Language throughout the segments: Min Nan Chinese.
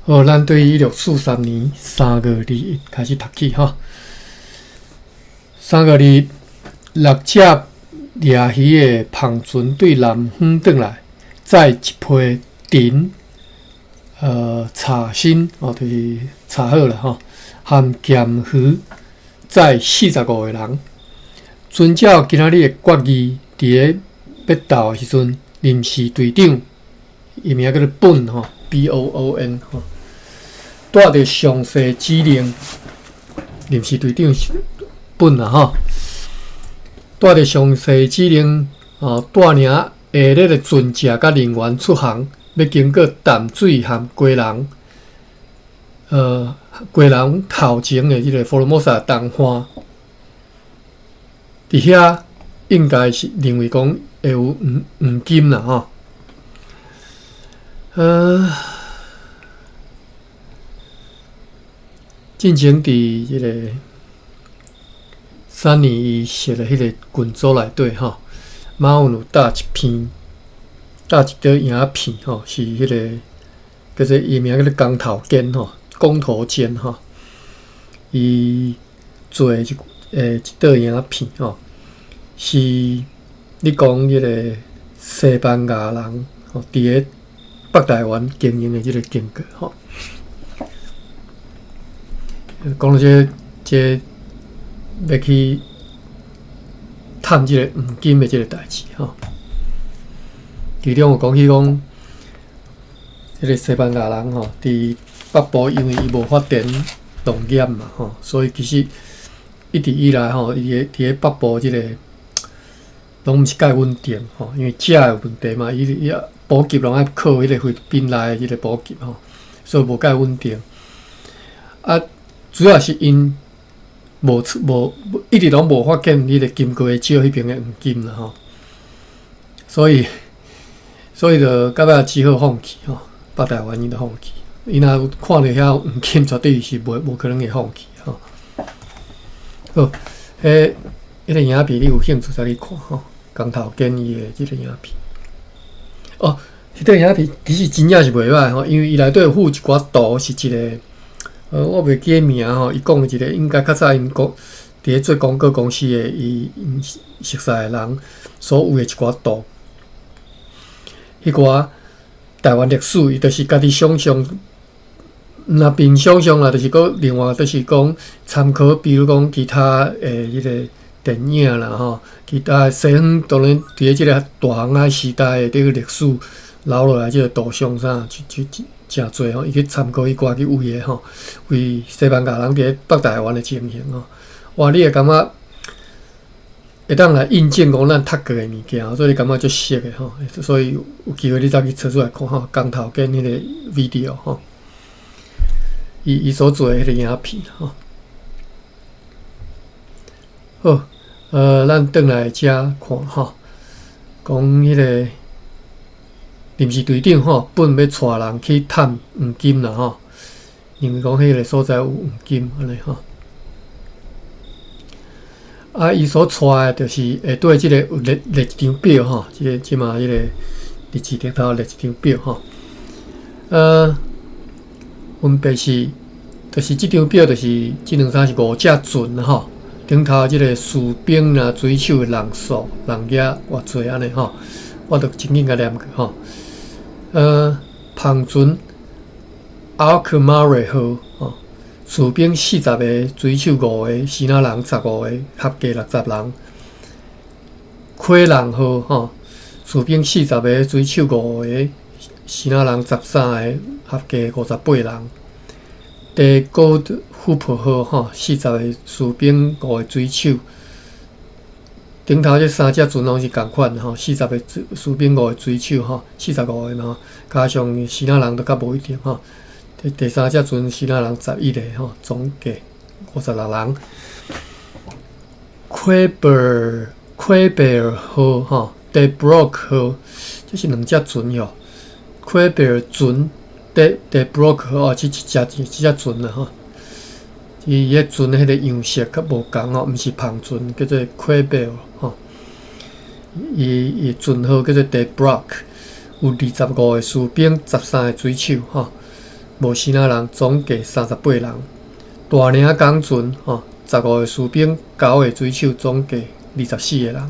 好，咱對1643年3月21開始讀起吼。3月2日，六隻掠魚的帆船對南方轉來，載一批藤、柴薪哦，就是柴好啦吼，含鹹魚，載45個人。遵照今仔日的決議，佇咧欲到的時陣，臨時隊長，伊名叫做本吼，B O O N 吼。帶著詳細指令，臨時隊長是本啦吼，帶著詳細指令哦，帶領下列的船隻佮人員出航，欲經過淡水和基隆，基隆頭前的這个福爾摩沙東岸，佇遐應該是認為講會有黃金啦吼，進前佇這个三年伊設的彼个群組內底吼，馬雲有搭一篇，搭一張影片吼，是彼个叫做伊名叫做工頭堅吼，工頭堅吼，伊做的一張影片吼，是咧講彼个西班牙人吼，佇咧北台灣經營的這个經過吼。講到這個，這個欲去探這個黃金的這個代誌吼，其中有講起講，這個西班牙人吼，佇北部因為伊無發展農業嘛吼，所以其實一直以來吼，伊佇咧北部這個攏毋是蓋穩定吼，因為食的問題嘛，伊伊補給攏愛靠彼個菲律賓來的這個補給吼，所以無蓋穩定啊。主要是𪜶無無一直攏無發現彼個金瓜石彼爿的黃金啦吼，所以就到尾只好放棄吼，北台灣𪜶就放棄。𪜶若有看著遐黃金，絕對是袂無可能會放棄吼。好，彼個影片你有興趣再去看吼，工頭堅伊的這個影片。哦，彼個影片其實真正是袂䆀吼，因為伊內底有附一寡圖，是一個。我袂記名吼，伊講一个應該較早𪜶講佇咧做廣告公司的，伊熟似的人所畫的一寡圖，彼寡台灣歷史，伊就是家己想象，毋若憑想象啦，就是閣另外就是講參考，比如講其他的彼个電影啦吼，其他西方當然佇咧這個大航海時代的這个歷史留落來這個圖像啥，就就。誠濟吼，伊去參考彼寡去畫的吼，為西班牙人佇咧北台灣的情形吼，哇！你會感覺會當來印證講咱讀過的物件，所以你感覺足熟的吼。所以有機會你再去找出來看吼，工頭堅彼個 video 吼，伊所做的彼個影片吼。好，咱轉來遮看吼，講彼個。臨時隊長吼，本欲帶人去探黃金啦吼，認為講彼个所在有黃金按呢吼。啊，伊所帶的就是下底這个有列列一張表吼，這个這馬彼个日誌頂頭列一張表吼。分別是，就是這張表就是這兩三是五隻船吼，頂頭這个士兵啦、水手的人數、人額偌濟按呢吼，我就真緊共念過吼。帆船阿克馬瑞號，吼，士兵40個，水手5個，支那人15個，合計60人。溪人號，吼，士兵40個，水手5個，支那人13個，合計58人。第高富婆號，吼，40個士兵，5個水手。頂頭這三隻船攏是仝款吼，40個士兵，5個水手吼，45個嘛，加上支那人都較無一定吼。第三隻船支那人11個吼，總計56人。奎貝爾號吼，德布洛克號，這是兩隻船喲。奎貝爾船 De Brock 哦，這隻船啦吼，伊彼船彼個樣式較無仝吼，毋是帆船，叫做 Quabel 吼。伊船號叫做 De Brock，有25個士兵，13個水手吼，無支那人，總計38人。大嶺港船吼，15個士兵，9個水手，總計24個人。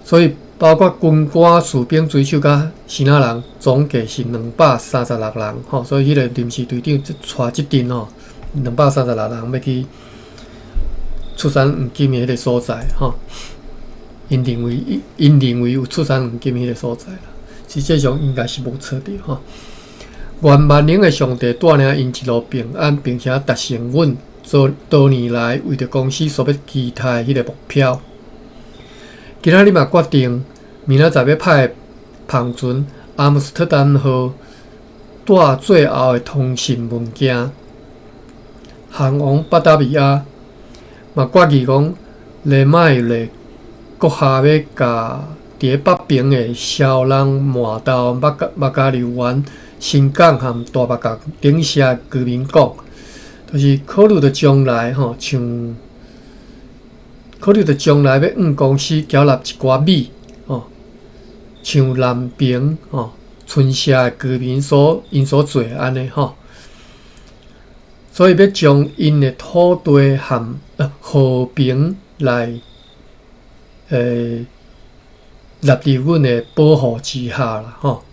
所以包括軍官、士兵、水手佮支那人，總計是236人吼。所以彼個臨時隊長帶這陣吼，兩百三十六人欲去出產黃金的彼個所在吼。𪜶認為有出產黃金彼個所在啦，實際上應該是無錯著吼。願萬能的上帝帶領𪜶一路平安，並且達成阮多多年來為著公司所欲期待彼個目標。今仔日嘛決定，明仔載欲派帆船阿姆斯特丹號帶最後的通信文件，航往巴達維亞。嘛決議講，雷麥雷閣下欲共佇咧北爿的蕭人滿豆瑪加柳灣新港和大目角頂社居民講，就是考慮著將來吼，像考慮著將來欲向公司繳納一寡米吼，像南爿吼村社的居民𪜶所做按呢吼，所以欲將𪜶的土地和和平來納入阮的保護之下啦吼。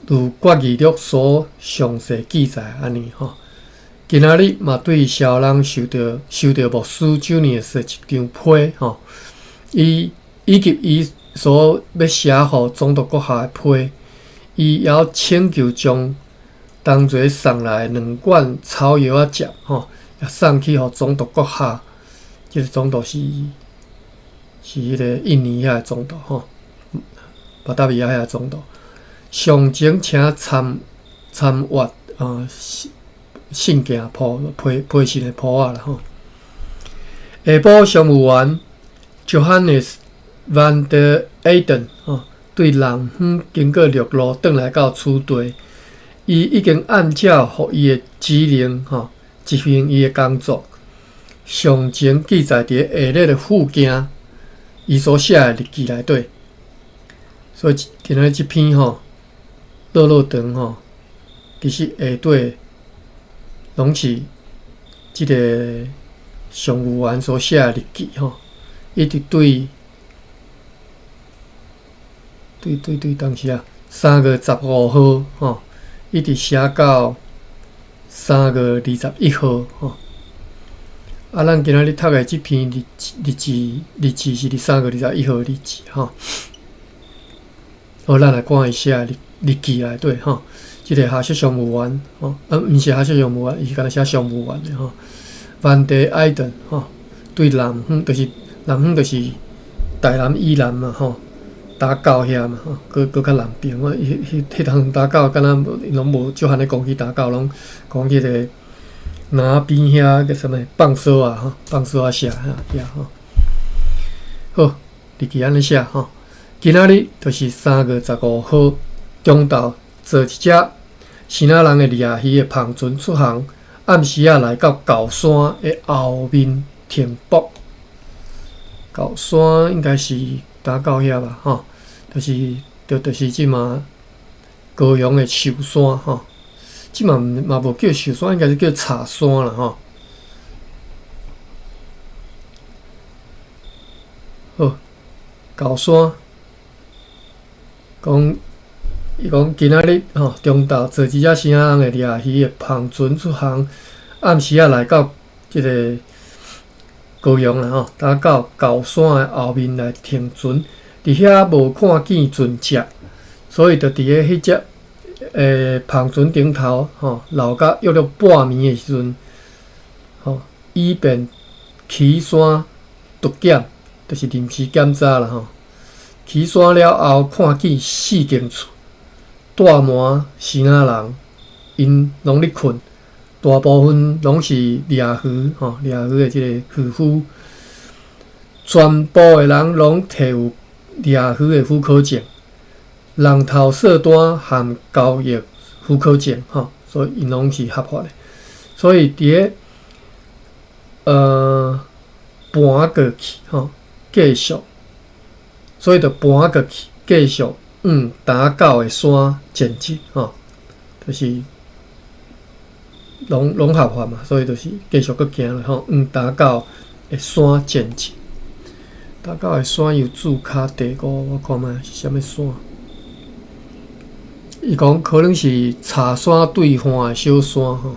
如決議錄所詳細記載按呢吼。今仔日嘛對蕭人收著牧師周年的一張批吼，以及伊所欲寫予總督閣下的批，伊猶請求將當陣送來兩罐草藥仔汁吼，也送去予總督閣下。這個總督是彼個印尼遐的總督吼，巴達維亞遐的總督。上前請參閱啊信件簿批信的簿仔啦吼。下晡商務員 Johannes van der Eyden 吼，對南方經過陸路轉來到此地，伊已經按照予伊的指令吼執行伊的工作。上前記載佇下列的附件，伊所寫的日記內底。所以今仔日這篇吼，落落長吼，其實下底攏是這個商務員所寫的日記吼，一直對當時啊，3月15號吼，一直寫到3月21號吼。啊，咱今仔日讀的這篇日誌是佇三月二十一號日誌吼。好，咱來看伊寫的日記內底吼，這個哈雪商務員吼，啊，毋是哈雪商務員，伊是干焦寫商務員的吼。Van der Eyden 吼，對南方就是南方就是台南以南嘛吼，打狗遐嘛吼，閣較南邊。我彼當打狗敢若攏無少漢咧講起打狗，攏講彼個南邊遐個啥物放索仔吼，放索仔社遐吼。好，日記按呢寫吼。今仔日就是3月15號中晝，坐一隻支那人的掠魚的帆船出航，暗時仔來到厚山的後面停泊。厚山應該是打狗遐吧，吼，就是這馬高雄的壽山吼，這馬嘛無叫壽山，應該是叫柴山啦吼。好，厚山。講，伊講今仔日吼中晝坐一隻支那人的掠魚的帆船出航，暗時仔來到這個高雄啦吼，打到厚山的後面來停船，佇遐無看見船隻，所以就佇咧彼隻帆船頂頭吼留到約略半暝的時陣，吼，以便起山篤檢，就是臨時檢查啦吼。起山了後，看見四間厝，住滿支那人，𪜶攏咧睏，大部分攏是掠魚吼，掠魚的這個漁夫，全部的人攏提有掠魚的許可證，人頭稅單含交易許可證吼，所以𪜶攏是合法的。所以佇咧盤過去吼，繼續，所以就盤過去，繼續往打狗的山前進吼，就是攏合法嘛，所以就是繼續閣行落吼，往打狗的山前進。打狗的山又註卡第五，我看覓是啥物山？伊講可能是柴山對岸的小山吼。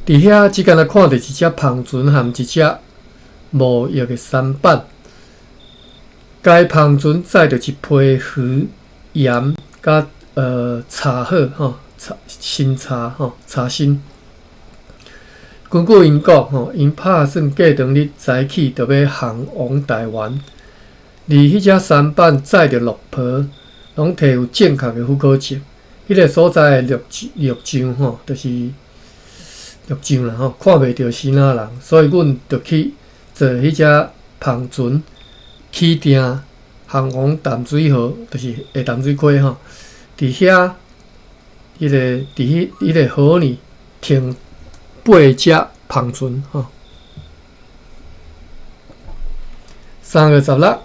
佇遐只干焦看著一隻帆船含一隻貿易的舢板。該帆船載著一批魚、鹽佮茶葉吼，茶新茶吼，茶芯。根據𪜶講吼，𪜶拍算過當日早起就欲航往台灣。而彼隻舢板載著綠袍，攏提有正確的許可證。彼個所在的綠匠吼，就是綠匠啦吼，看袂著支那人，所以阮就去坐彼隻帆船起訂航往淡水河，就是下淡水溪吼。佇遐，彼個佇彼個河裡停八隻帆船吼。3月16，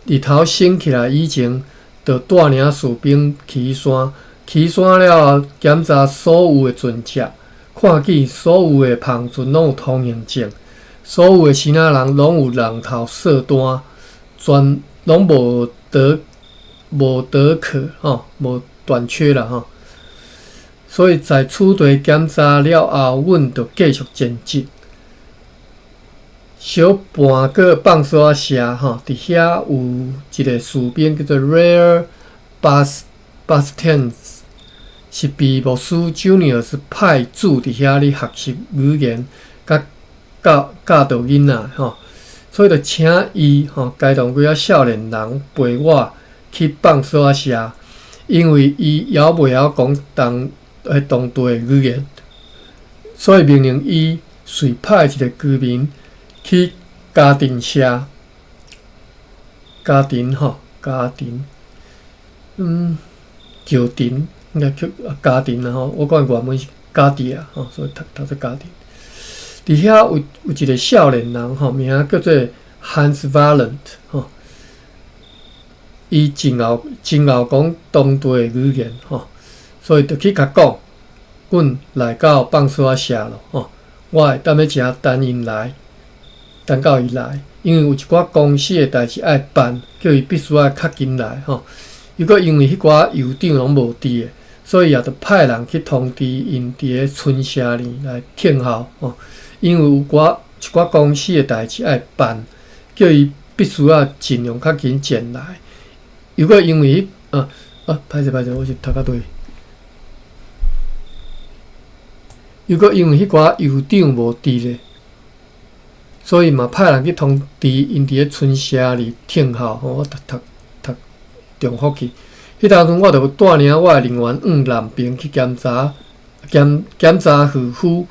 日頭升起來以前，就帶領士兵起山，起山了後，檢查所有的船隻，看見所有的帆船攏有通行證，所有的支那人攏有人頭稅單，全攏無得可吼，無斷缺啦吼。所以在此地檢查了後，阮就繼續前進。小盤過放沙社吼，佇遐有一個士兵叫做 Rare Bastians，是被牧師 Junius 派駐佇遐咧學習語言，佮教教導囡仔吼，所以就請伊吼，偕同幾仔少年人陪我去放沙社，因為伊猶袂曉講當地的語言，所以命令伊隨派一個居民去家庭社，家庭吼，家庭，橋田應該叫家庭啦吼，我講原文是家己啊吼，所以讀做家庭。佇遐有一個少年人吼，名叫做 Hans Valent 吼，伊真𠢕真𠢕講當地的語言吼，所以就去共講，阮來到放沙社咯吼，我會踮咧遮等𪜶來。等到伊來，因為有一寡公司的代誌愛辦，叫伊必須愛較緊來吼。又閣因為彼寡酋長攏無佇的，所以也著派人去通知𪜶佇咧村社裡來聽候吼。因為有一寡公司的代誌愛辦，叫伊必須愛盡量較緊前來。又閣因為歹勢歹勢，我是讀較對。又閣因為彼寡酋長無佇咧。所以嘛，派人去通知𪜶佇咧村社裡聽候吼，我讀讀讀重複去。彼當陣我就帶領我的人員往南邊去檢查檢查漁夫，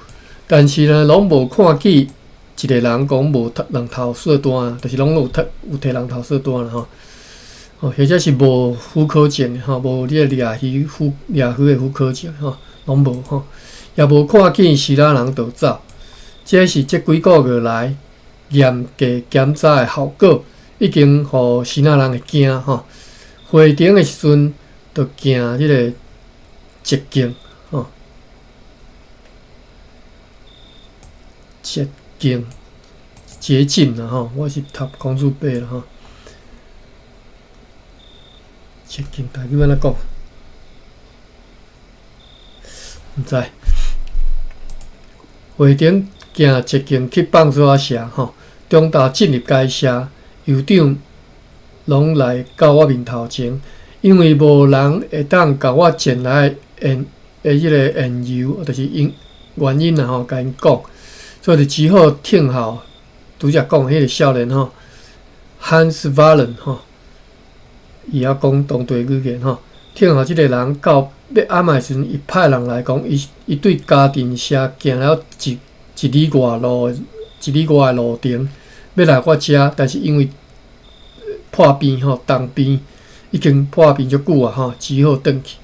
但是呢，攏無看見一個人講無人頭稅單，就是攏有提人頭稅單啦吼。哦，或者是無許可證吼，無你的掠魚的許可證吼，攏無吼，也無看見支那人逃走。這是這幾個月來嚴格檢查的效果，已經予支那人會驚吼。回程的時陣，就行這個捷徑吼，捷徑捷徑啦吼，我是讀孔子伯啦吼。捷徑台語按怎講？毋知。回程行捷徑去放沙社吼，中晝進入該社，酋長攏來到我面頭前，因為無人會當共我前來的彼個緣由，就是因原因啦吼，共𪜶講，所以就只好聽候拄才講彼個少年吼，Hans Valen 吼，伊曉講當地語言吼，聽候這个人到欲暗的時陣，伊派人來講，伊伊對嘉定社行了一一里外路，一里外的路程，欲來我遮，但是因為破病吼，重病已經破病足久啊吼，只好轉去。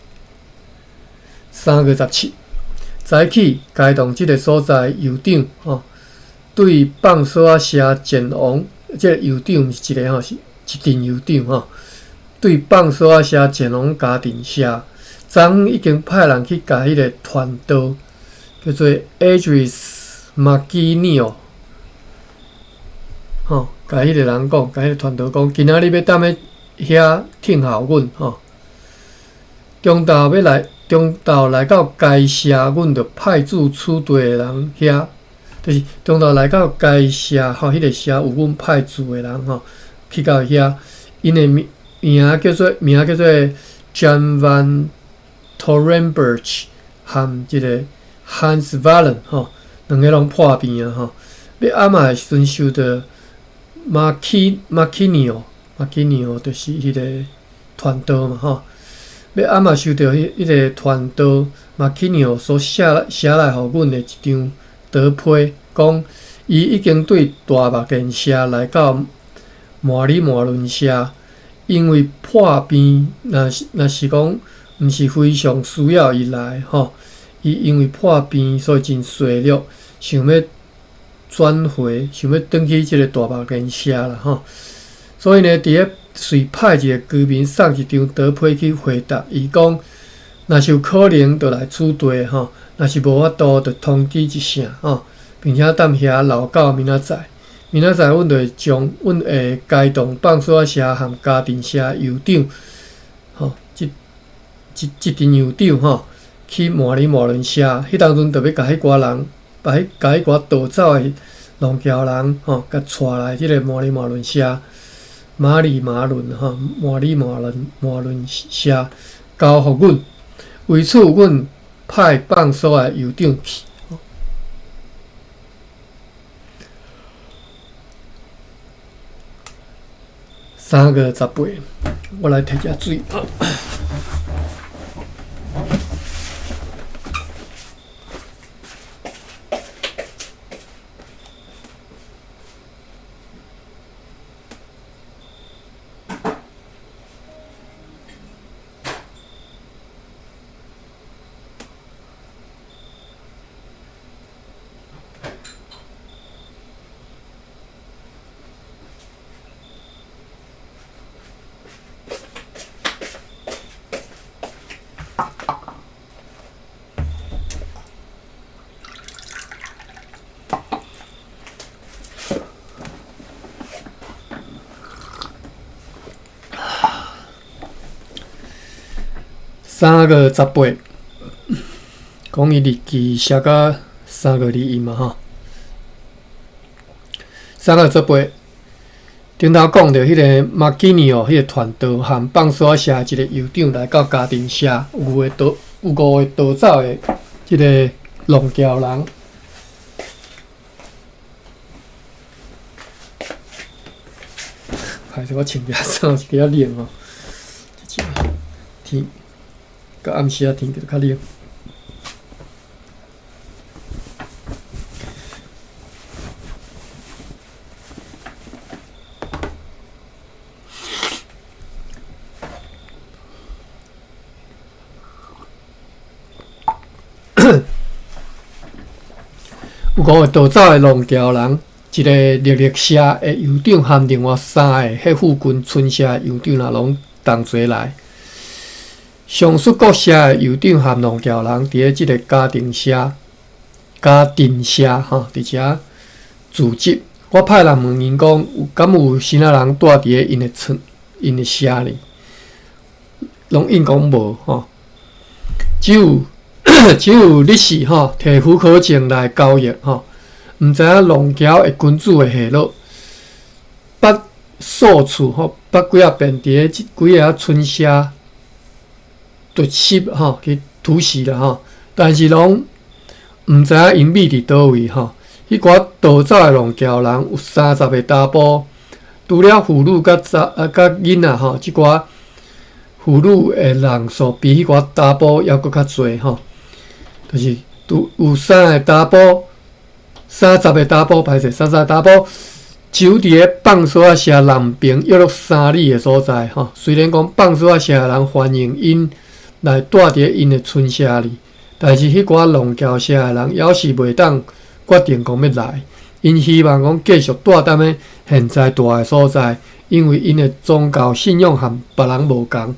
3月17，早起該動這个所在酋長吼，對放索仔社前往，這个酋長毋是一个吼，是一陣酋長吼。對放索仔社前往嘉定社，昨昏已經派人去共彼个傳道，叫做 Idris Maginio，吼，共彼个人講，共彼个傳道講，今仔日欲踮咧遐聽候阮吼。中晝欲來，中晝來到該社，阮就派駐此地的人遐，就是中晝來到該社吼，彼个社有阮派駐的人吼，去到遐，𪜶的名名叫做名叫做 Jan van Torenberg 和這个 Hans Wallen 吼，兩个攏破病啊吼。欲暗仔的時陣收到 Markinio Markinio 就是彼个傳道嘛吼。欲暗仔收到彼彼个傳道 Markinio 所寫寫來予阮的一張德批，講伊已經對大目連社來到馬里馬倫社，因為破病，若是若是講毋是非常需要伊來吼，伊因為破病，所以真衰弱，想欲轉回，想欲轉去這个大目連社啦吼。所以呢，佇咧隨派一个居民送一張德批去回答，伊講，若是有可能，就來此地吼；若是無法度，就通知一聲吼，並且踮遐留到明仔載。明仔載，阮就會將阮會該動放索仔社和嘉定社酋長，吼，這這這陣酋長吼，去馬里馬倫社，彼當陣就欲共彼寡人，把彼共彼寡逃走的浪橋人吼，共帶來這个馬里馬倫社。馬里馬倫吼，馬里馬倫馬倫社交予阮，為此阮派放索的酋長去。3月18，我來提一水。3月18，講伊日記寫到3月21嘛吼。3月18，頂頭講著彼个馬基尼奧彼个傳道和放索仔社一個酋長來到嘉定社，有五个逃有五个逃走的這个浪橋人。歹勢，我穿件衫是比較冷吼，這天。到暗時仔天就較冷。有五个逃走的浪橋人，一个歷歷社的酋長和另外三个彼附近村社的酋長，也攏同齊來。上述各社的酋長和浪橋人，佇咧這个嘉定社、嘉定社吼，佇遮聚集。我派人問𪜶講，有敢有啥人住佇咧𪜶的村、𪜶的社裡？攏應講無吼。只有只有律師吼，提許可證來交易吼，毋知影浪橋的君主的下落。捌數次吼，捌幾仔遍佇咧這幾个村社。突襲吼，去突襲啦吼，但是攏毋知影𪜶秘佇佗位吼。彼寡逃走的浪橋人有30个查埔，除了婦女佮查啊佮囡仔吼，這寡婦女的人數比彼寡查埔猶閣較濟吼，就是有有三个查埔，三十个查埔歹勢，三十个查埔守佇咧放索仔城南爿約略3里的所在吼。雖然講放索仔城的人歡迎𪜶來蹛佇咧𪜶的村社裡，但是彼寡龍橋社的人猶是袂當決定講欲來。𪜶希望講繼續蹛踮咧現在蹛的所在，因為𪜶的宗教信仰和別人無仝。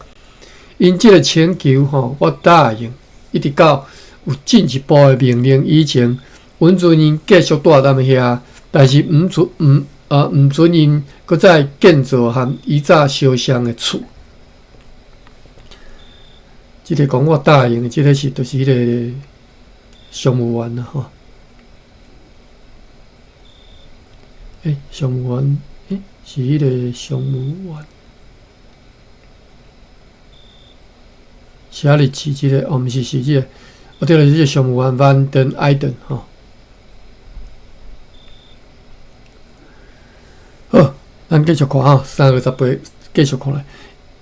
𪜶這个請求吼，我答應，一直到有進一步的命令以前，允准𪜶繼續蹛踮遐，但是毋准毋啊毋准𪜶閣再建造和以早相像的厝。這个講我答應的，這个是就是彼个商務員啦吼。欸，商務員，欸，是彼个商務員。寫日期這个，哦，毋是是這个，哦對了，是這個商務員 Van den Eyden 吼。好，咱繼續看吼，3月18繼續看來，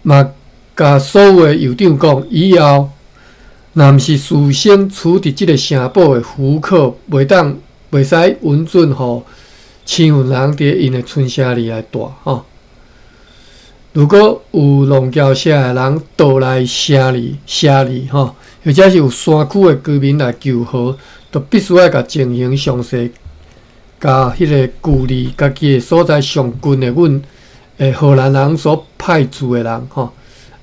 嘛共所有的酋長講，以後若毋是事先取佇這个城堡的許可，袂當袂使允准予身份人佇𪜶的村社裡來蹛吼。如果有龍橋社的人倒來城裡、社裡吼，或者是有山區的居民來求和，就必須愛共情形詳細，共彼个距離家己的所在上近的阮的荷蘭人所派駐的人吼，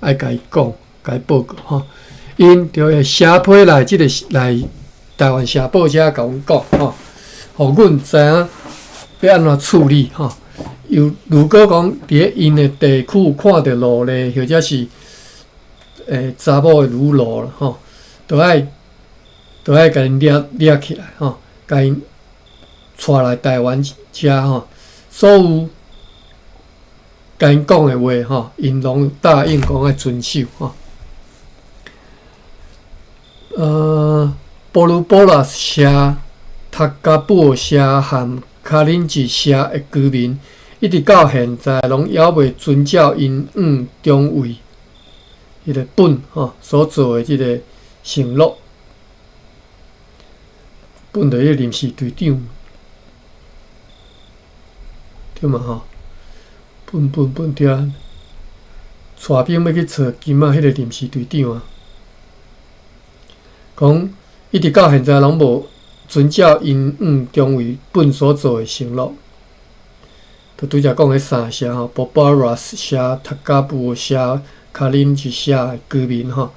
愛共伊講，共伊報告吼。𪜶就會寫批來這个來台灣城堡遮共阮講吼，予阮知影欲按怎處理吼。又如果講佇咧𪜶的地區看著奴隸，或者是查某的女奴吼，都愛共𪜶掠掠起來吼，共𪜶帶來台灣遮吼，所有共𪜶講的話吼，𪜶攏答應講愛遵守吼。波魯波拉社、塔加布社和卡林吉社的居民，一直到現在攏猶未遵照𪜶向中尉彼个本吼所做的這个承諾。本就是彼个臨時隊長，對嘛吼？本本本對啊，帶兵欲去揣金仔彼个臨時隊長啊，講一直到現在攏無遵照𪜶向中尉本所做的承諾。就拄才講彼三社吼，波巴拉斯社、塔加布社、卡林吉社的居民吼，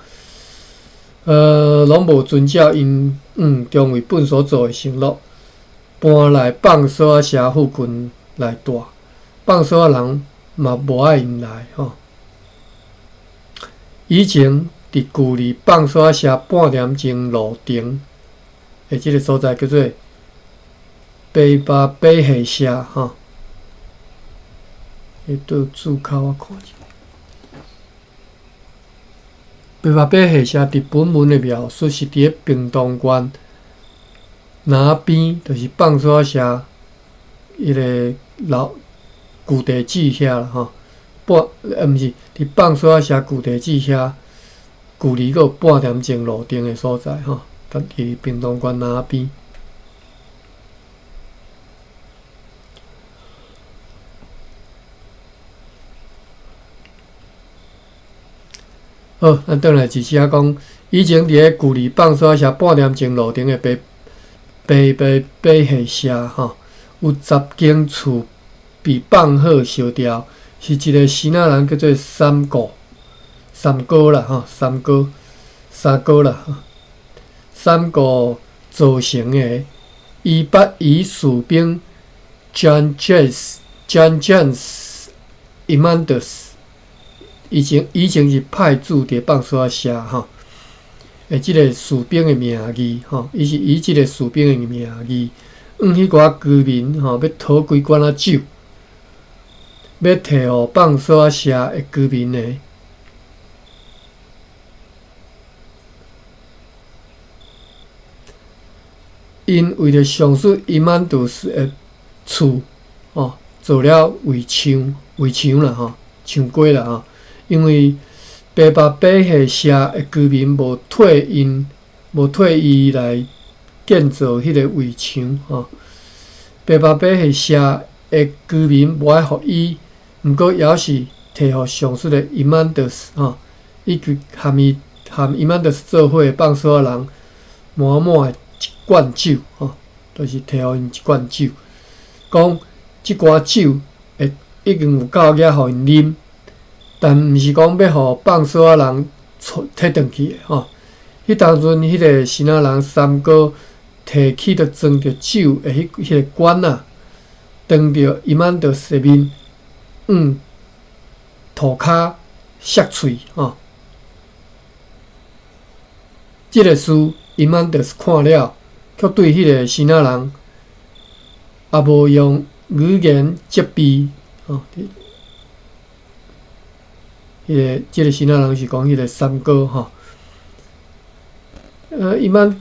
攏無遵照𪜶向中尉本所做的承諾，搬來放索仔社附近來蹛，放索仔人嘛無愛𪜶來吼。以前佇距離放索仔社半點鐘路程的這个所在叫做白巴比下社吼。彼倒注腳我看一下。白巴比下社佇本文的描述是佇咧屏東縣南邊，就是放索仔社彼个老舊地址遐啦吼。半毋是佇放索仔社舊地址遐，距離閣有半點鐘路程的所在吼，佇屏東縣南邊。好，咱轉來一下講，以前佇咧距離放索仔社半點鐘路程的白白白白下社吼，有10間厝被放火燒掉，是一个支那人叫做三哥，三哥啦吼，三哥，三哥啦，三哥造成的。伊捌以士兵 John James John James Emandus 以前是派駐佇放索仔社吼，的這个士兵的名義吼，伊是以這个士兵的名義，向彼寡居民吼，欲討幾罐仔酒，欲提予放索仔社的居民的。𪜶為著上述伊曼杜斯的厝吼，做了圍牆，圍牆啦吼，牆過啦吼。因為白巴比夏社的居民無替𪜶，無替伊來建造彼个圍牆吼。白巴比夏社的居民無愛予伊，毋過猶是提予上述的伊曼德斯吼，以及含伊含伊曼德斯做伙的放索仔人滿滿的一罐酒吼，就是提予𪜶一罐酒，講這寡酒會已經有夠額予𪜶啉，但毋是講欲予放索仔人提轉去的吼。彼當陣，彼个希臘人三哥提起著裝著酒的彼彼个罐仔，當著伊曼德斯的面，向塗跤摔喙吼。這个事伊曼德斯看了，卻對彼个希臘人也無用語言責備吼。彼个這个希臘人是講彼个三哥吼。伊曼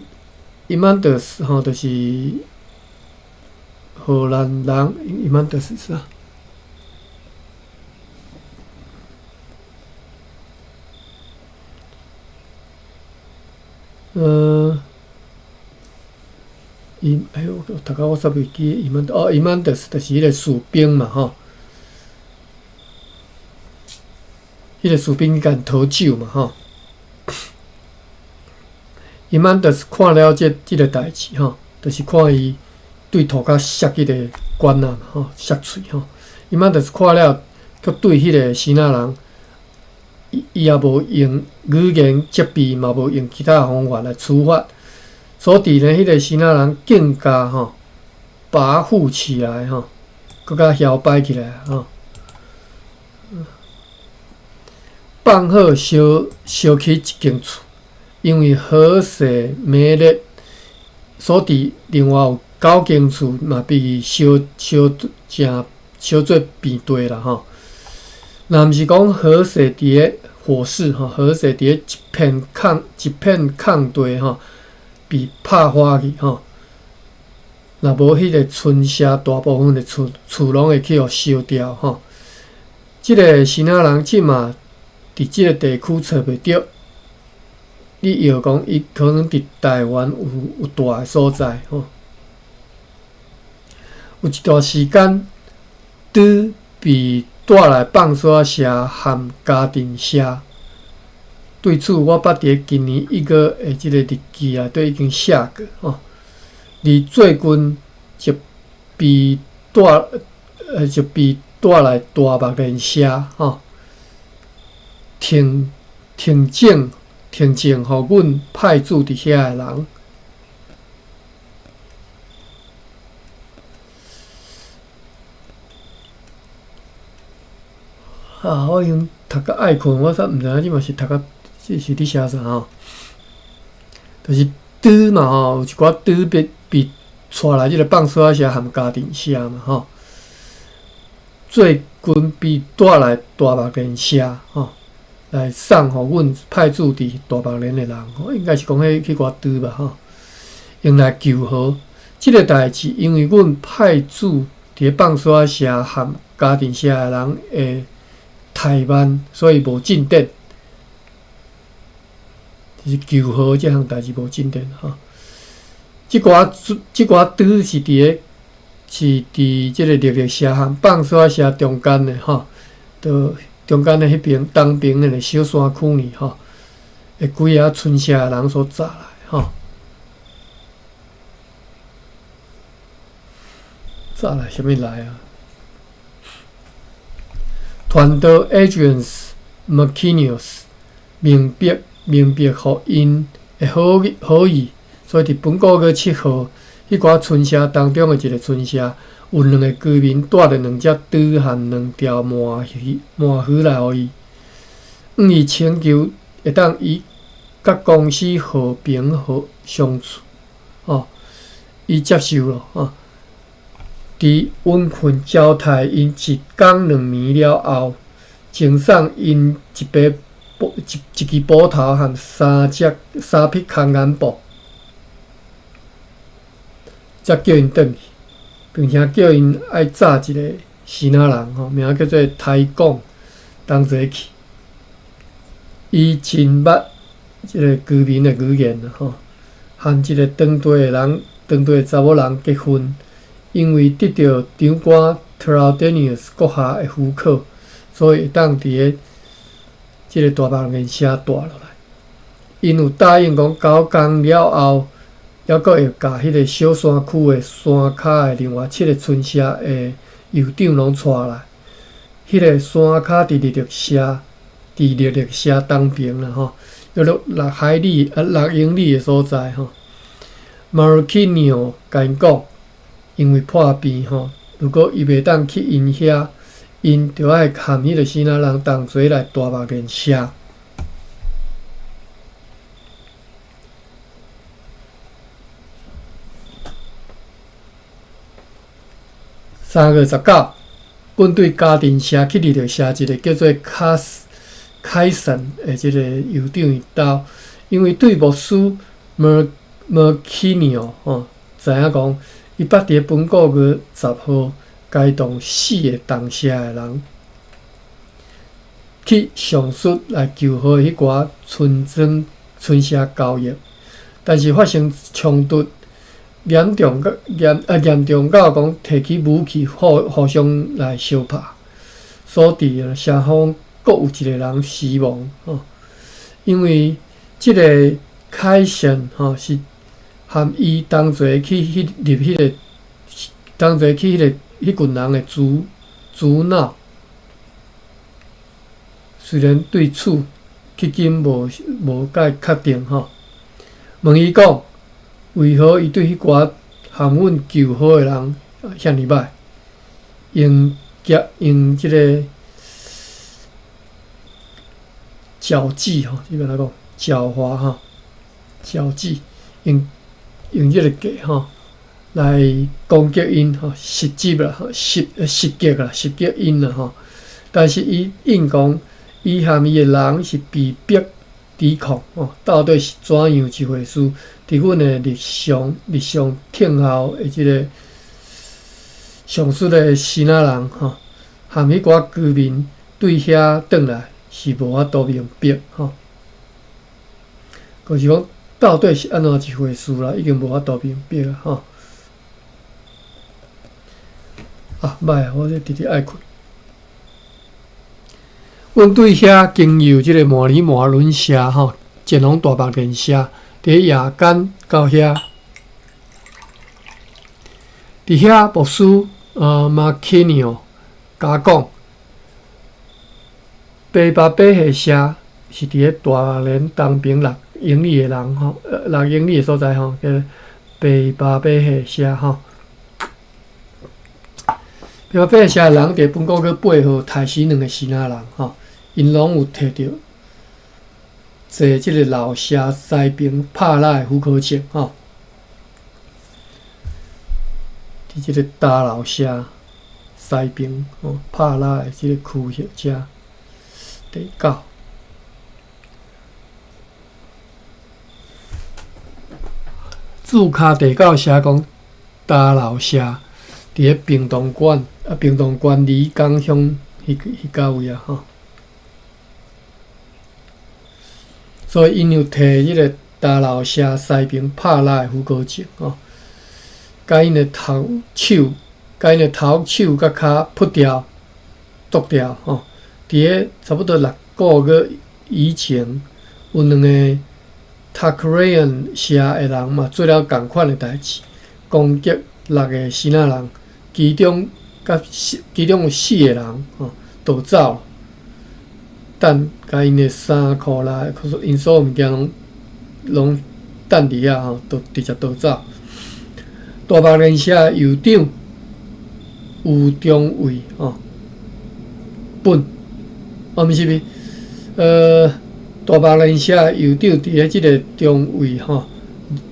伊曼德斯吼，就是荷蘭人，伊曼德斯啥？伊哎呦，我讀到我煞袂記伊曼哦，伊曼德斯就是彼个士兵嘛吼，彼个士兵去共討酒嘛吼。伊曼德斯看了這這个代誌吼，就是看伊對塗跤摔彼个罐仔嘛吼，摔喙吼。伊曼德斯看了，卻對彼个希臘人，伊伊也無用語言責備，嘛無用其他方法來處罰。所以呢，彼个希臘人更加吼跋扈起來吼，閣較囂擺起來吼。放火燒燒起一間厝。因為火勢猛烈，所以另外有九間厝嘛被燒燒成燒做平地啦吼。若毋是講火勢佇咧火勢吼，火勢佇咧一片空一片空地吼，被拍花去吼。若無彼個村社大部分的厝厝攏會去予燒掉吼。這個希臘人這馬佇這個地區揣袂著。你臆講伊可能佇台灣有有蹛的所在吼，有一段時間，拄被帶來放索仔社和家庭社。對此，我捌佇今年一月的這个日記內底已經寫過吼。而最近就被帶就被帶來大目連社吼，停停證。停證，予阮派駐佇遐的人。啊！我已經讀甲愛睏，我煞毋知影這嘛是讀甲這是佇寫啥吼？就是豬嘛吼，有一寡豬被被帶來這个放索仔社和家庭社嘛吼。最近被帶來大目連社吼。來送予阮派駐佇大目連的人吼，應該是講彼彼寡豬吧吼，用來求和。這个代誌，因為阮派駐佇放索仔社和家庭社的人會怠慢，所以無進展。就是求和這項代誌無進展吼。這寡這寡豬是佇咧是佇這個綠綠社和放索仔社中間的吼，都。中間的彼爿東爿的小山區呢吼，的幾仔村社的人所紮來吼，紮來啥物來啊？傳道 Adrianus Mecinus 明白明白，予𪜶的好意好意，所以佇本個月7號，彼寡村社當中的一个村社。有兩个居民帶著兩隻豬和兩條鰻魚鰻魚來予伊，向伊請求會當伊佮公司和平和相處，吼，伊接受了，吼。佇溫困招待𪜶一工兩暝了後，贈送𪜶一把一一支斧頭和三隻三匹空眼布，才叫𪜶轉去。並且叫𪜶愛紮一个希臘人吼，名叫做台貢，同齊去。伊真捌這个居民的語言吼，和一个當地的人、當地的查某人結婚，因為得著長官 Claudenius 閣下的許可，所以會當佇咧這个大目連城蹛落來。𪜶有答應講交工了後，猶閣會共彼个小山區的山跤的另外七个村社的酋長攏帶來。彼个山跤佇日略社，佇日略社東爿啦吼，約略六海里啊六英里的所在吼。Marquinho共𪜶講，因為破病吼，如果伊袂當去𪜶遐，𪜶著愛和彼個支那人同齊來大目連社。3月19，阮對嘉定社去日略社一个叫做卡斯凱森的這个酋長伊兜，因為對牧師 Marquinho 吼知影講，伊捌佇咧本個月10號偕同四个同社的人去上述來求和彼寡村莊村社交易，但是發生衝突。嚴重到嚴啊嚴重到講提起武器互互相來相拍，所致雙方閣有一个人死亡吼。因為這个凱旋吼是和伊同齊去彼入彼个同齊去彼个彼群人的主主腦，雖然對此迄今無無蓋確定吼。問伊講，為何伊對彼寡和阮求好的人遐爾歹？用夾用這个狡計吼，這欲按怎講？狡猾吼，狡計用用這个計吼來攻擊𪜶吼，襲擊啦，襲襲擊啦，襲擊𪜶啦吼。但是伊應講，伊和伊的人是被迫抵抗吼，到底是怎樣一回事？佇阮的日常日常聽候的這个上述的支那人吼，和彼寡居民對遐轉來是無法度明白吼。就是講到底是按怎一回事啦，已經無法度明白啊吼。啊，歹啊，我這直直愛睏。阮對遐經由這个馬里馬倫社吼，前往大目連社，佇夜間到遐，佇遐牧師馬基尼奧共講，白巴比下社是佇咧大連東爿六英里的人吼，六英里的所在吼，叫白巴比下社吼。白巴比下社的人佇本個月8號刣死兩个支那人吼，𪜶攏有提著坐這个老社西爿拍獵的許可證吼。佇這个大老社西爿吼拍獵的這个區域遮第九。註跤第九寫講大老社佇咧屏東縣啊，屏東縣里港鄉彼彼角位啊吼。所以𪜶有提這个大老社西爿拍獵的許可證吼，共𪜶的頭手、共𪜶的頭手佮跤撲掉、剁掉吼。佇咧差不多六个月以前，有兩个塔克瑞恩社的人嘛做了仝款的代誌，攻擊六个支那人，其中佮其中有四个人吼逃走，等共𪜶的衫褲啦，𪜶所有物件攏攏等佇遐吼，就直接逃走。大目連社酋長吳中偉吼，本，哦，毋是毋是，大目連社酋長佇咧這个中尉吼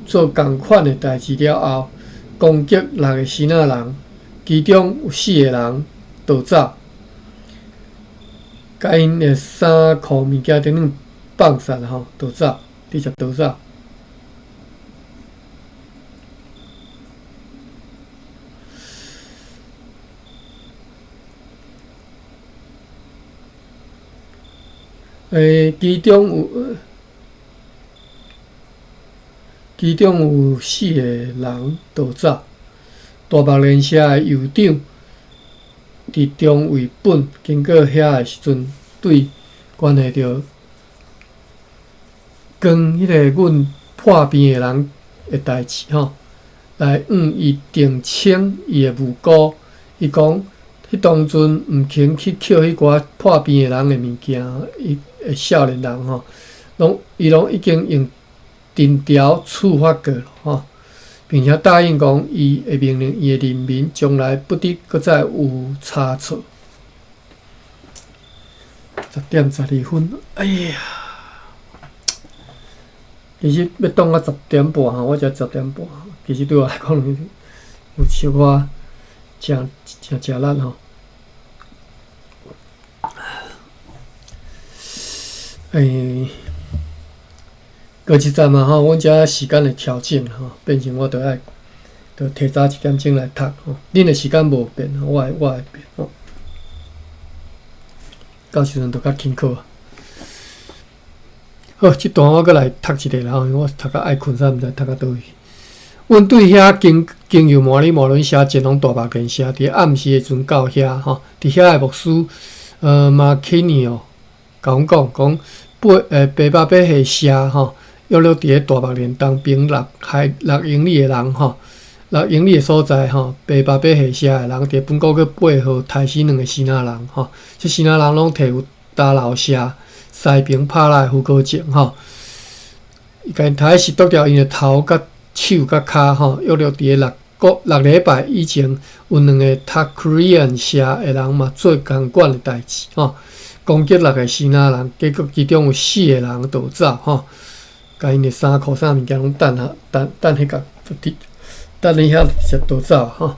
做仝款的代誌了後，攻擊六个支那人，其中有四个人逃走，共𪜶的衫褲物件等等放散吼，逃走，直接逃走。其中有四个人逃走。大目連社的酋長佇中衛本經過遐的時陣，對關係著扛彼個阮破病的人的代誌吼，來向伊澄清伊的無辜。伊講，彼當陣毋肯去抾彼寡破病的人的物件，伊的少年人吼，攏伊攏已經用藤條處罰過了吼，並且答應講，伊會命令伊的人民將來不得閣再有差錯。10點12分，哎呀！其實欲擋到十點半吼，我才十點半。其實對我來講，有小可誠誠食力吼。過一陣嘛吼，阮遮時間會調整吼，變成我著愛著提早一點鐘來讀吼。恁的時間無變，我會變吼。到時陣就較輕巧啊。好，這段我閣來讀一下啦吼，因為我讀甲愛睏，煞毋知讀到佗位。阮對遐經由摩里摩倫社前往大目連社，佇暗時的時陣到遐吼，佇遐的牧師馬基尼哦，共阮講講八百八下社吼，約略佇咧大目連東邊6英里的人吼，六英里的所在吼，八百八下社的人佇本國去背號刣死兩個支那人吼，這支那人攏提有打老社西平拍來許可證吼，伊共𪜶刣死剁掉𪜶的頭佮手佮跤吼，約略佇咧6禮拜以前，有兩個塔克里安社的人嘛做仝款的代誌吼，攻擊六個支那人，結果其中有四個人逃走吼，共𪜶的衫褲啥物件攏等下等等彼個佇等佇遐直接逃走吼。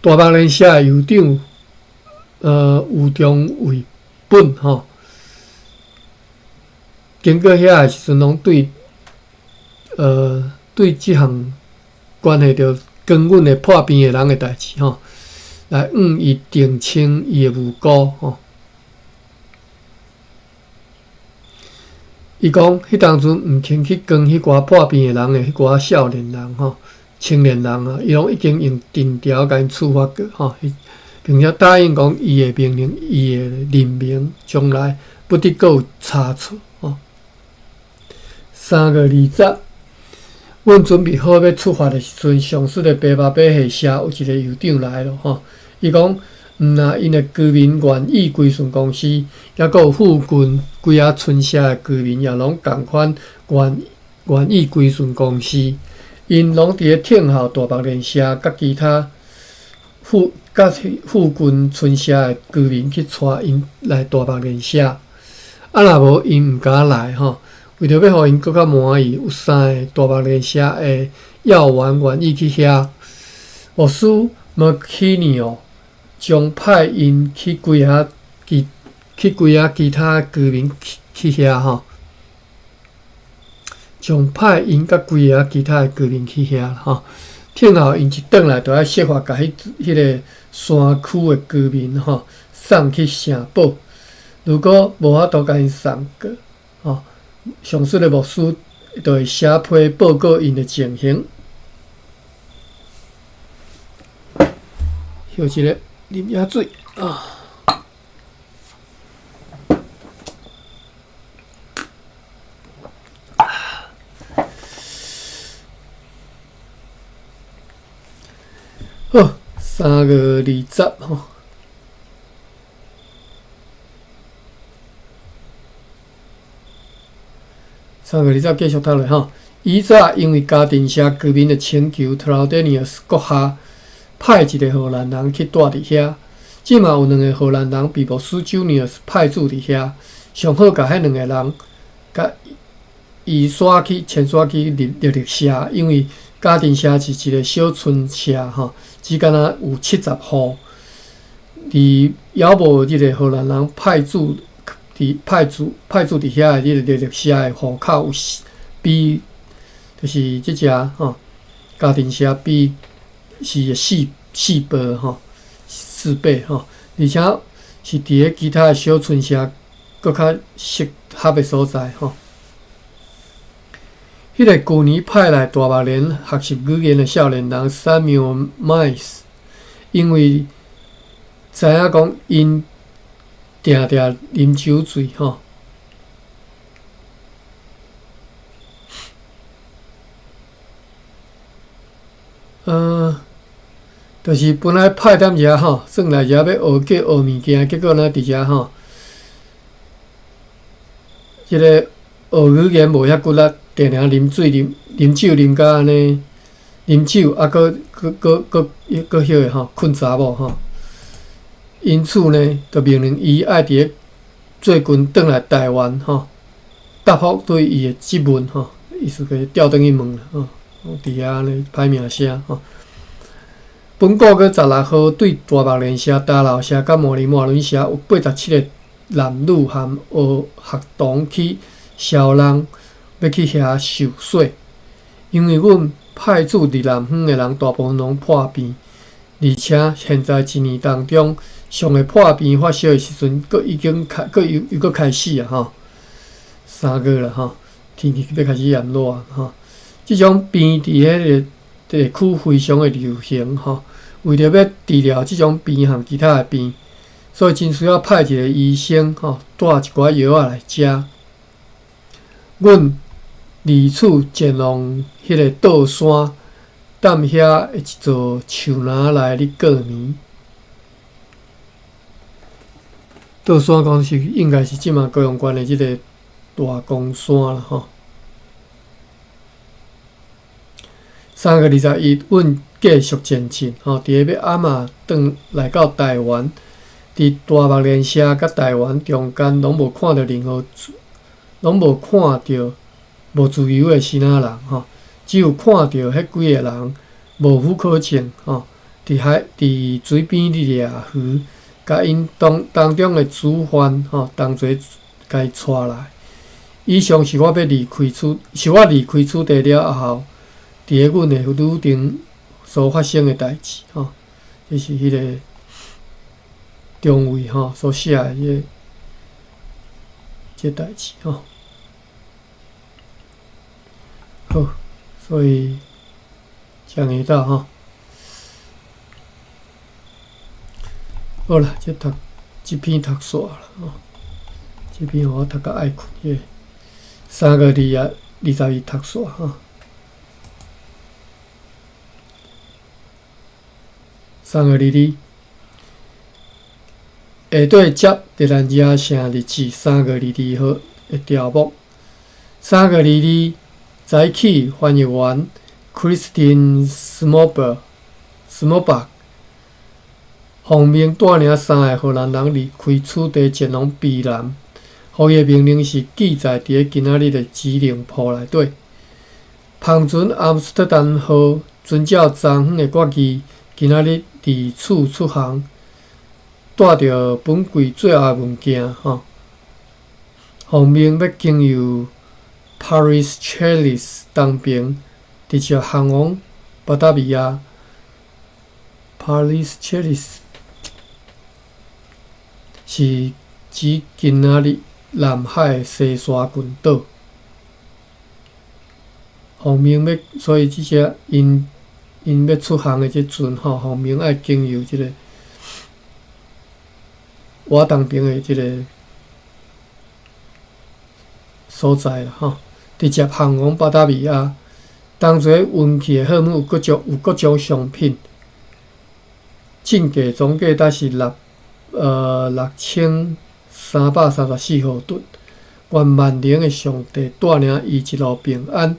大目連社的酋長吳中衛本吼，經過遐的時陣，攏對這項關係著扛阮的破病的人的代誌吼，來向伊澄清伊的無辜吼。伊講，彼當陣毋肯去扛彼寡破病的人的彼寡少年人吼、青年人啊，伊攏已經用藤條共𪜶處罰過吼，並且答應講，伊會命令伊的人民將來不得閣有差錯吼。3月20，阮準備好欲出發的時陣，上述的八百八下社有一個酋長來了吼，伊講，毋若𪜶的居民願意歸順公司，抑閣有附近幾仔村社的居民也攏仝款願意歸順公司，𪜶攏佇咧聽候大目連社佮其他佮附近村社的居民去帶𪜶來大目連社，啊若無𪜶毋敢來吼。為著欲予𪜶閣較滿意，有三个大目連社的要員願意去遐。牧師麥基尼哦，將派𪜶去幾仔其他居民去遐吼，將派𪜶佮幾个其他的居民去遐吼。聽候𪜶一轉來，就愛設法共彼個山區的居民吼送去城堡。如果無法度共𪜶送過吼，上述的牧師就會寫批報告𪜶的情形。歇一下，啉下水啊。好，3月20吼。3月20繼續讀落吼。以早因為嘉定社居民的請求，特勞德尼爾斯閣下派一個荷蘭人去蹛佇遐。這馬有兩個荷蘭人被牧師朱尼爾斯派駐佇遐，上好共彼兩個人共移徙去遷徙去獵獵社，因為嘉定社是一個小村社吼，只敢若有70戶。而猶無這個荷蘭人派駐佇遐的這個獵獵社的戶口有比，就是這隻吼嘉定社比是四倍吼，四倍吼，而且是佇咧其他的小村社閣較適合的所在吼。彼个舊年派來大目連學習語言的少年人 Samuel Miles，因為知影講𪜶定定啉酒醉吼。就是本來派踮遮吼，算來遮欲學叫學物件，結果呢佇遮吼，這个學語言無遐骨力，定定啉水、啉啉酒、啉甲按呢，啉酒啊，閣閣閣閣閣彼个吼，睏查某吼。因此呢，就命令伊愛佇咧最近轉來台灣吼，答覆對伊的質問吼，意思就是調轉去問啦吼，佇遐按呢歹名聲吼。本個月16號，對大目連社、大老社佮摩尼摩倫社有87個男女含學學童去消人，欲去遐受洗。因為阮派駐佇南方的人大部分攏破病，而且現在一年當中上會破病發燒的時陣，閣已經開，閣又又閣開始啊吼，3月啦吼，天氣欲開始炎熱啊吼，這種病佇彼個地區非常的流行吼。為著欲治療這種病和其他的病，所以真需要派一個醫生吼，帶一寡藥仔來食。阮離此前往彼个倒山，踮遐的一座樹林內咧過暝。倒山講是應該是這馬高雄縣的這个大岡山啦吼。3月21，阮繼續前進吼，佇咧欲暗仔轉來到台灣，佇大目連社佮台灣中間攏無看著任何，攏無看著無自由的支那人吼，只有看著彼幾個人無許可證吼，佇海佇水邊咧掠魚，共𪜶當當中的主犯吼同齊共伊帶來。以上是我欲離開此，是我離開此地了後，佇咧阮的旅程所發生的代誌吼，這是彼個中尉吼所寫的這個這代誌吼。好，所以講會到吼。好啦，這讀這篇讀煞啦吼，這篇予我讀甲愛睏，這個3月22讀煞吼。3月22，下底接熱蘭遮城日誌3月22號的條目。3月22早起，翻譯員 Christine Smallberg 奉命帶領三个荷蘭人離開此地，前往卑南。予伊的命令是記載佇咧今仔日的指令簿內底。帆船阿姆斯特丹號遵照昨昏的決議，今仔日離此出航，帶著本櫃最後的物件吼，奉命欲經由 Parry's Chalice 東爿，直接航往巴達維亞。Parry's Chalice 是指今仔日南海的西沙群島。奉命欲，所以這隻𪜶𪜶欲出航的這船吼，奉命愛經由這個倚東爿的這個所在啦吼，直接航往巴達維亞。同齊運去的貨物有各種有各種商品，進價總計達是6334毫噸。願萬能的上帝帶領伊一路平安。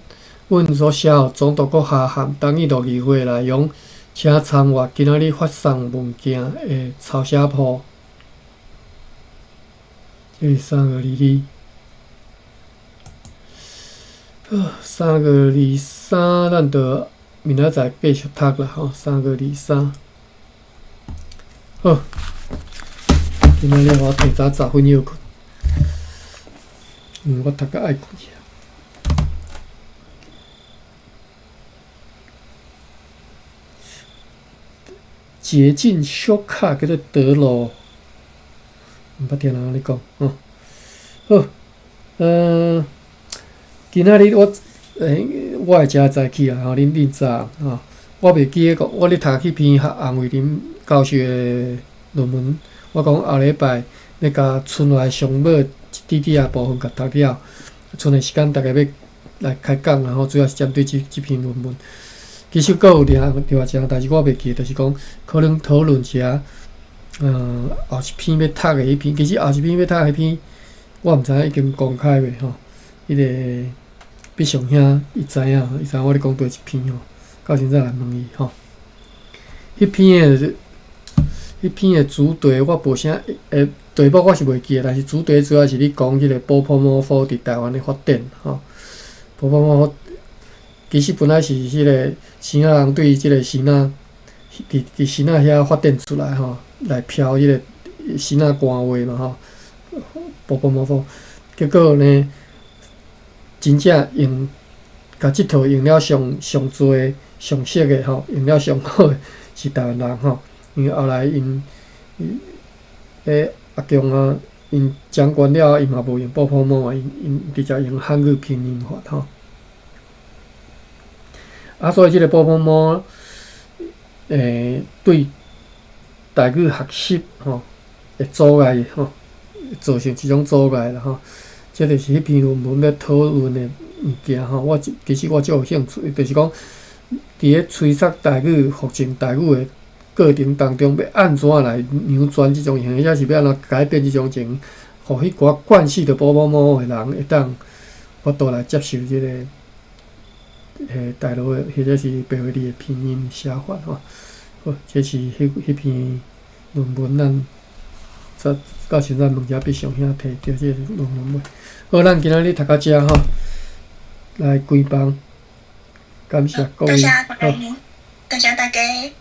阮所寫予總督閣下函同意錄議會內容，請參閱今仔日發送文件的抄寫簿。這是3月22。3月23，咱就明仔載繼續讀啦吼。三月二三，好，今仔日我提早10分歇睏，因為我讀甲愛睏去。捷徑小卡叫做德魯，毋捌聽人按呢講吼。好，今仔日我我會誠早起啊，吼，恁恁早吼，我袂記得講，我咧讀彼篇洪惠霖教授的論文，我講後禮拜欲共賰落來上尾一滴滴仔部分共讀了，賰的時間大家欲來開講，然後主要是針對這篇論文。其實閣有另外一項代誌我袂記，就是講可能討論一下，後一篇欲讀的彼篇，其實後一篇欲讀的彼篇，我毋知影已經公開未吼。彼個必雄兄伊知影，伊知影我咧講佗一篇吼，到時再來問伊吼。彼篇的主題我無啥題目我是袂記得，但是主題主要是咧講彼個波潑摩佛佇台灣的發展吼。波潑摩佛其實本來是彼個支那人對這個支那佇支那遐發展出來吼，來飄彼個支那官話嘛吼。波潑摩佛，結果呢，真正用共這套用了上上濟、上熟的吼，用了上好的是台灣人吼。因為後來𪜶阿共啊，𪜶掌權了後，𪜶嘛無用波潑摩啊，𪜶直接用漢語拼音法吼。啊，所以這個波潑摩，對台語學習吼，會阻礙吼，造成一種阻礙啦吼。這就是彼篇論文欲討論的物件吼。我其實我足有興趣，就是講佇咧催促台語復振台語的過程當中，欲按怎來扭轉這種情形，抑是欲按怎改變這種情形，予彼寡慣勢著波潑摩的人會當法度來接受這個大陸的或者是白話字的拼音寫法吼。好，這是彼篇論文，咱再到時咱問一下必雄兄提著這個論文未？好，咱今仔日讀到遮吼，來關房，感謝各位。多謝大家，多謝大家。